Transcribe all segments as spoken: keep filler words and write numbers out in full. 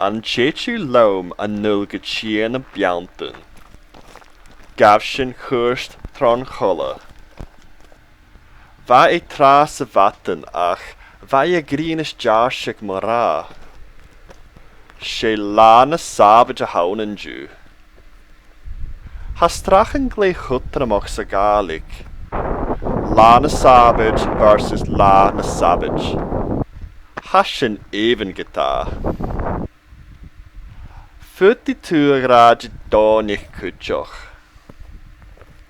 An tèid thu leam a-null gu tìr na beanntan? Ghabh sinn cuairt tron choille. Bha e tràth sa mhadainn ach bha e a' gnìomh nas deàrrsadh mar-thà. 'S e Latha na Sàbaid a th' ann an-diugh. Tha stràcan glè chudromach sa Ghàidhlig. Latha na Sàbaid versus Latha na Sabaid. Tha sin èibhinn ge-tà. Faodaidh tu a ràdh Didòmhnaich cuideachd.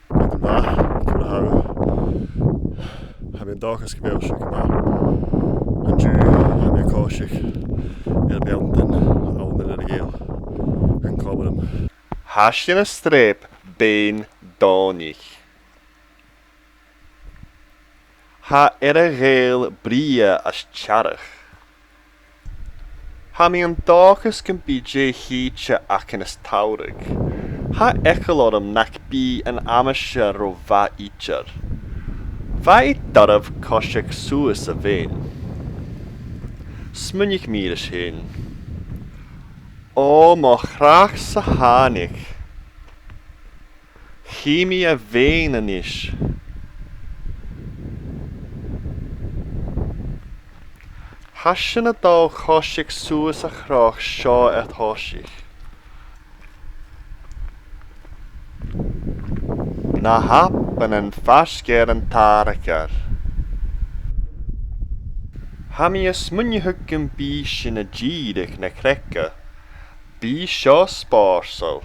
Madainn mhath, ciamar a tha thu? Tha mi an dòchas gu bheil sibh gu math. An-diugh, tha mi a' coiseachd air beanntan Abhainn Earra-Ghàidheal an Còmraim. Tha sinn a' streap Beinn Dòmhnaich. Tha Earra-Ghàidheal brèagha is tearc. Tha mi an dòchas gum bi deagh shìde againn as t-samhradh. Tha eagal orm nach bi an aimsir ro mhath idir. Bha e doirbh coiseachd suas a' bheinn. Smaoinich mi ris fhèin. Ò, mo chreach-sa thàinig. Chì mi a' bheinn a-nis. Tha sinn a' dol a choiseachd suas a' chnoc seo a thòisich. Na h-Alpannan faisg air an Tàrgair. Tha mi a' smaoineachadh gum bi sinn a' dìreadh na creige. Bidh seo spòrsail.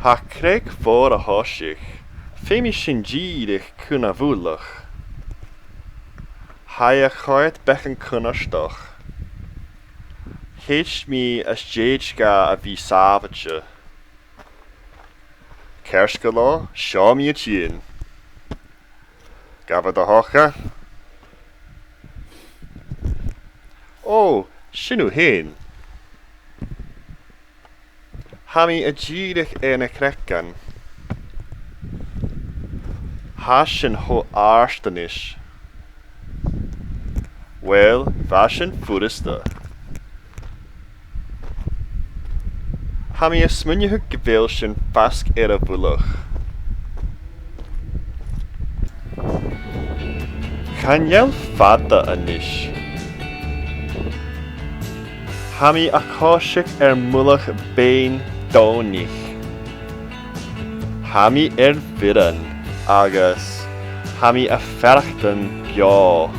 Tha creag mhòr a' tòiseachadh, feumaidh sinn dìreadh chun a' mhullaich. Tha e a' coimhead beagan cunnartach. Chì mi às dèidh dha a bhith sàbhailte. Ceart gu leòr, seo mi a' tighinn. Gabh do thogail. Ò, sin thu fhèin. Tha mi a' dìreadh air na creagan. Tha sinn cho àrd a-nis. Uill, bha sin furasta. Tha mi a' smaoineachadh gu bheil sinn faisg air a' mhullach. Chan eil fada a-nis. Tha mi a' coiseachd air mullach Beinn Dòmhnaich. Tha mi air bhioran agus tha mi a' faireachdainn beò.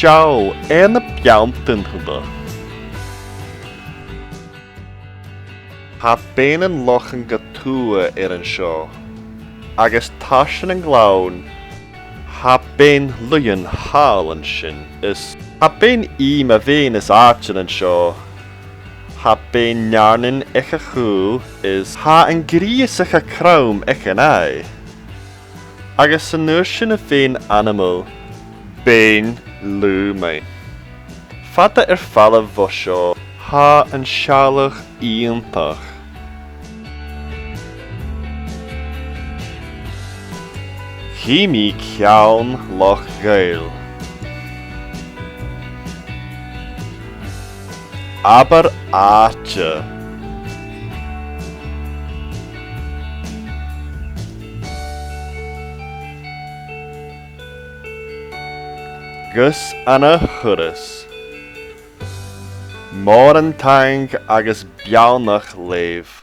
Seall air na beanntan thugainn. Tha Beinn an Lochan gu tuath air an seo, agus tarsainn an gleann, tha Beinn Laoidhean thall an sin, is tha Beinn Ìm a' bheinn as àirde an seo, tha Beinn Neàrnain aig a' chùl, is tha an Grìosach a' crom aig an aghaidh. Agus an uair sin a' bheinn ainmeil, Beinn Lùmaidh. Fada air falbh bho seo, tha an sealladh iongantach. Chì mi ceann Loch Goill. Abair àite. Gus an ath thuras. Mòran taing agus beannachd leibh.